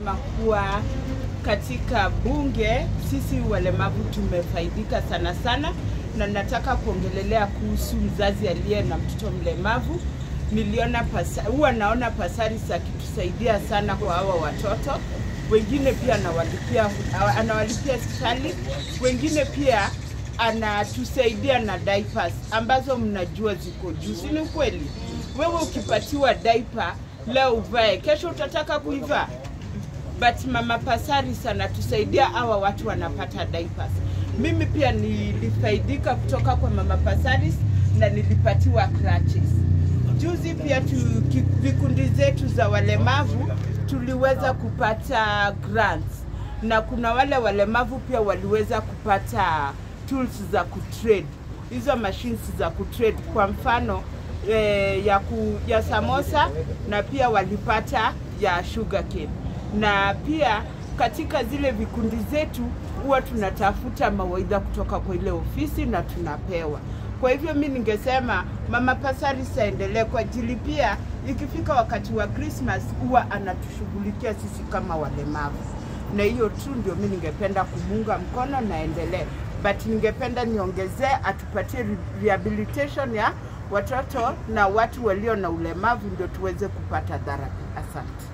sema kuwa katika bunge sisi walemavu tumefaidika sana sana, na nataka kuongelelea kuhusu mzazi aliye na mtoto mlemavu. Niliona huwa naona Passaris akitusaidia sana kwa hawa watoto. Wengine pia anawalipia hospitali, wengine pia anatusaidia na diapers ambazo mnajua ziko juu, si ni kweli? Wewe ukipatiwa diaper leo uvae, kesho utataka kuivaa. But Mama Passaris anatusaidia hawa watu wanapata diapers. Mimi pia nilifaidika kutoka kwa Mama Passaris na nilipatiwa crutches. Juzi pia vikundi zetu za walemavu tuliweza kupata grants, na kuna wale walemavu pia waliweza kupata tools za kutrade, hizo machines za kutrade, kwa mfano ya samosa, na pia walipata ya sugarcane. Na pia katika zile vikundi zetu huwa tunatafuta mawaidha kutoka kwa ile ofisi na tunapewa. Kwa hivyo mi ningesema Mama Passaris aendelee, kwa ajili pia ikifika wakati wa Christmas huwa anatushughulikia sisi kama walemavu. Na hiyo tu ndio mi ningependa kumuunga mkono na aendelee. But ningependa niongezee atupatie rehabilitation ya watoto na watu walio na ulemavu ndio tuweze kupata therapy. Asante.